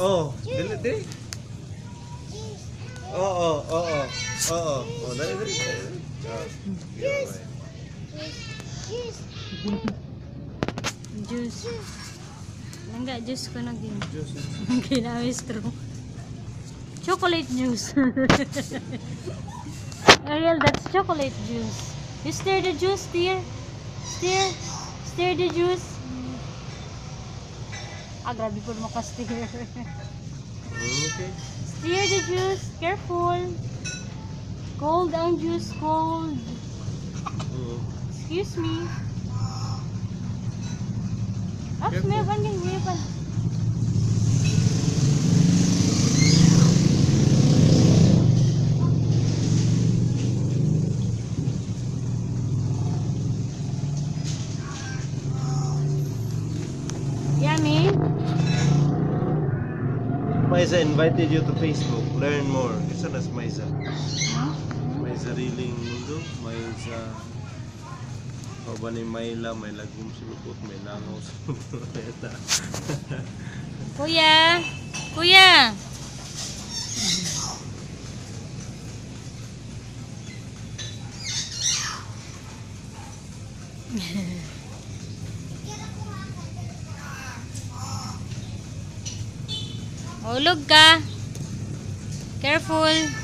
Oh, dili dili. Oo. Oh, dali dali. Dali. Oh. Juice. Juice. Juice. Langga, juice ko na gin. Juice. Ginamistro. Chocolate juice. Ariel, that's chocolate juice. You stir the juice, dear. Stir. Stir the juice. Ah, grabe po maka-stir. Okay. Stir the juice. Careful. Cold ang juice, cold. Excuse me. Ah, Careful. may pan, may pan. Yummy. Maisa invited you to Facebook. Learn more. Kinsa na si Maisa? Huh? May sariling mundo, may sa ba ni Mayla, may lagom sa lupot, may langaw sa lupot. Kuya! Kuya! Hulog ka. Careful.